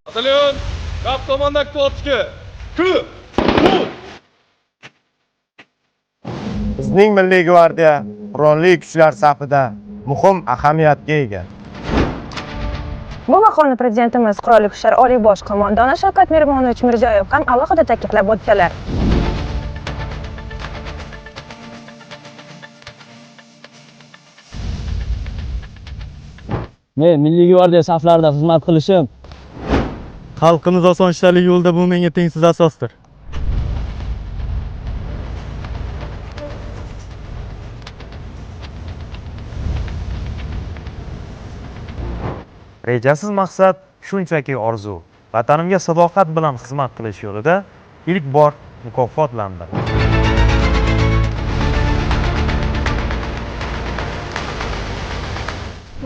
Batalyon, gap tomonda kutib Ku! Bizning Milliy gvardiya qurolli kuchlar safida muhim ahamiyatga ega. Bu maqolni Prezidentimiz, Qurolli Kuchlar Oliy bosh qo'mondoni Shavkat Miromonovich Mirziyoyev ham alohida ta'kidlab o'tganlar. Men Milliy gvardiya saflarida xizmat qilishim Xalqimiz oson ishlari yo'lida bu menga tengsiz asosdir. Rejasiz maqsad shunchaki orzu. Vatanimga sadoqat bilan xizmat qilish yo'lida ilk bor mukofotlandim.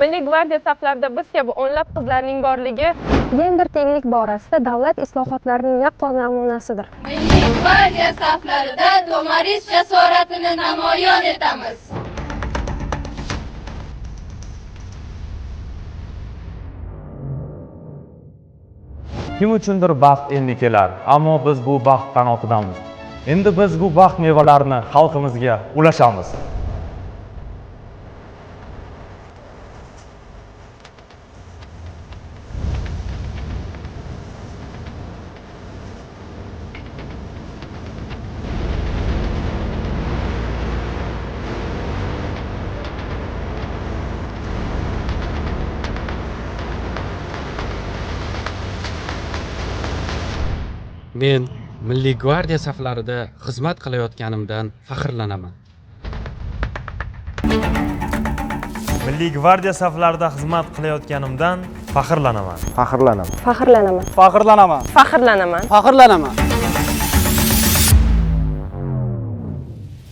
Milliy gvardiya saflarida biz kabi o'nlab qizlarning borligi gender tenglik borasida davlat islohotlarining yaqqol namunasidir. Milliy gvardiya saflarida To'maris jasoratini namoyon etamiz. Kim uchundir baxt endi kelar, ammo biz bu baxt qanotidamiz. Endi biz bu baxt mevalarini xalqimizga ulashamiz. Men Milliy gvardiya saflarida xizmat qilayotganimdan faxrlanaman. Milliy gvardiya saflarida xizmat qilayotganimdan faxrlanaman. Faxrlanaman. Faxrlanaman. Faxrlanaman. Faxrlanaman. Faxrlanaman.